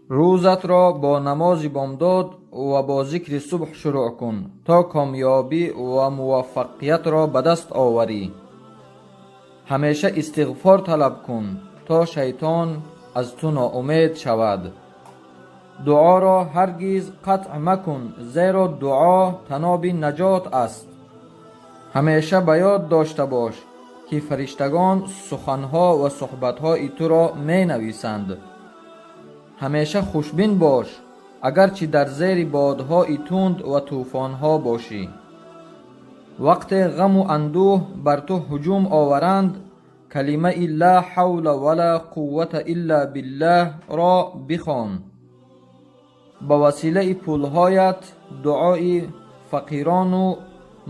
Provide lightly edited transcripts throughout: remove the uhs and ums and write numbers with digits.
Рӯзатро бо намози бомдод ва бо зикри субҳ шурӯъ кун, то комёбӣ ва муваффақиятро ба даст оварӣ. Ҳамеша истиғфор талаб кун, то шайтон аз ту ноумед шавад. Дуоро ҳаргиз қатъ макун, зеро дуо таноби наҷот аст. Ҳамеша ба ёд дошта бош, ки фариштагон суханҳо ва суҳбатҳои туро менависанд. Ҳамеша хушбин бош, агарчи дар зери бодҳои тунд ва тӯфонҳо бошӣ. Вақте ғаму андӯҳ бар ту ҳуҷум оваранд, калимаи ла ҳавла вала қуввата илла биллаҳ-ро бихон. Ба василаи пулҳоят дуои фақирону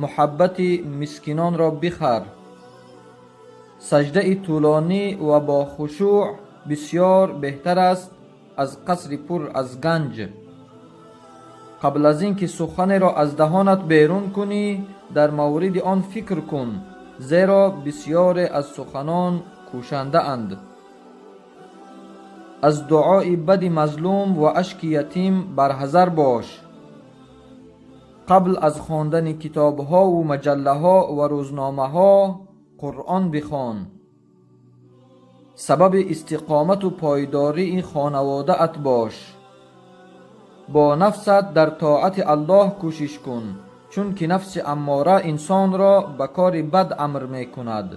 муҳаббати мискинонро бихар. Саҷдаи тӯлонӣ ва бо хушӯъ бисёр беҳтар аст аз қасри пур аз ганҷ. Қабл аз ин ки суханеро аз даҳонат берун кунӣ, дар мавриди он фикр кун, зеро бисёре аз суханон кушандаанд. Аз дуои бади мазлум ва ашки ятим барҳазар бош. Қабл аз хондани китобҳову маҷаллаҳо ва рӯзномаҳо Қуръон бихон. Сабаби истиқомату пойдории хонаводаат бош. Бо нафсат дар тоати Аллоҳ кӯшиш кун, чунки нафси аммора инсонро ба кори бад амр мекунад.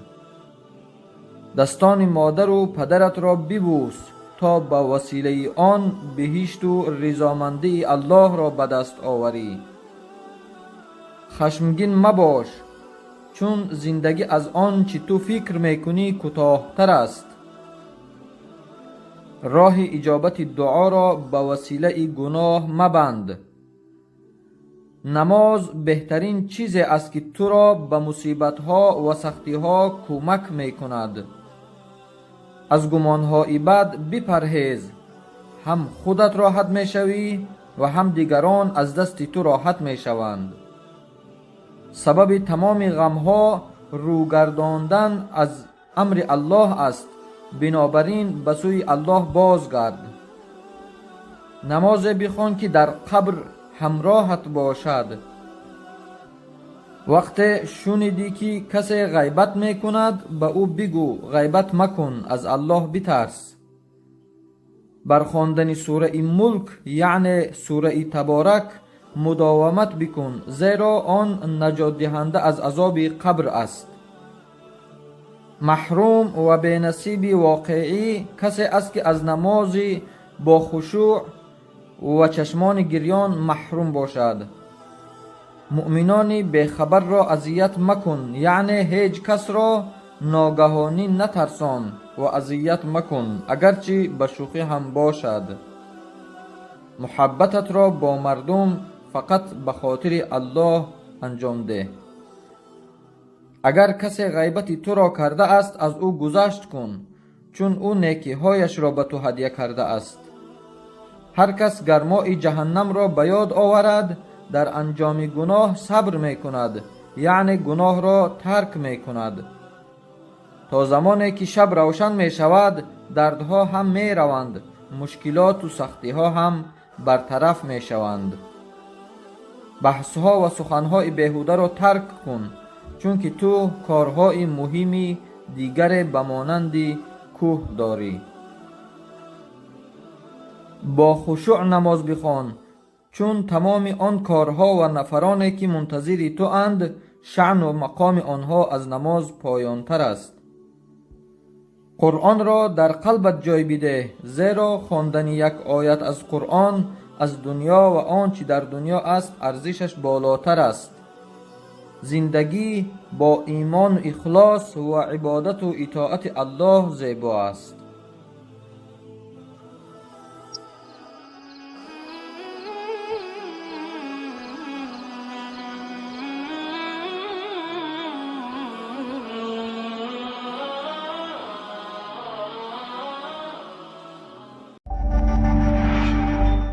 Дастони модару падаратро бибӯс, то ба василаи он биҳишту ризомандии Аллоҳро ба даст оварӣ. Хашмгин мабош, чун зиндагӣ аз он чӣ ту фикр мекунӣ кӯтоҳтар аст. Роҳи иҷобати дуоро ба василаи гуноҳ мабанд. Намоз беҳтарин чизе аст, ки туро ба мусибатҳо ва сахтиҳо кӯмак мекунад. Аз гумонҳои бад бипарҳез, ҳам худат роҳат мешавӣ ва ҳам дигарон аз дасти ту роҳат мешаванд. Сабаби тамоми ғамҳо рӯгардондан аз амри Аллоҳ аст, бинобар ин ба сӯи Аллоҳ бозгард. Намозе бихон, ки дар қабр ҳамроҳат бошад. Вақте шунидӣ, ки касе ғайбат мекунад, ба ӯ бигӯ: «Ғайбат макун, аз Аллоҳ битарс». Бар хондани сураи Мулк, яъне сураи Таборак, мудовамат бикун, зеро он наҷотдиҳанда аз азоби қабр аст. Маҳрум ва бенасиби воқеӣ касе аст, ки аз намози бо хушӯъ ва чашмони гирён маҳрум бошад. Муъминони бехабарро азият макун, яъне ҳеҷ касро ногаҳонӣ натарсон ва азият макун, агарчи ба шӯхӣ ҳам бошад. Муҳаббататро бо мардум фақат ба хотири Аллоҳ анҷом деҳ. Агар касе ғайбати туро кардааст, аз ӯ гузашт кун, чун ӯ некиҳояшро ба ту ҳадя кардааст. Ҳар кас гармои ҷаҳаннамро ба ёд оварад, дар анҷоми гуноҳ сабр мекунад, яъне гуноҳро тарк мекунад. То замоне ки шаб равшан мешавад, дардҳо ҳам мераванд, мушкилоту сахтиҳо ҳам бартараф мешаванд. Баҳсҳо ва суханҳои беҳударо тарк кун, чунки ту корҳои муҳими дигаре ба монанди кӯҳ дорӣ. Бо хушӯъ намоз бихон, чун тамоми он корҳо ва нафароне, ки мунтазири туанд, шаъну мақоми онҳо аз намоз поёнтар аст. Қуръонро дар қалбат ҷой бидеҳ, зеро хондани як оят аз Қуръон аз дунё ва он чӣ дар дунё аст арзишаш болотар аст. Зиндагӣ бо имону ихлос ва ибодату итоати Аллоҳ зебо аст.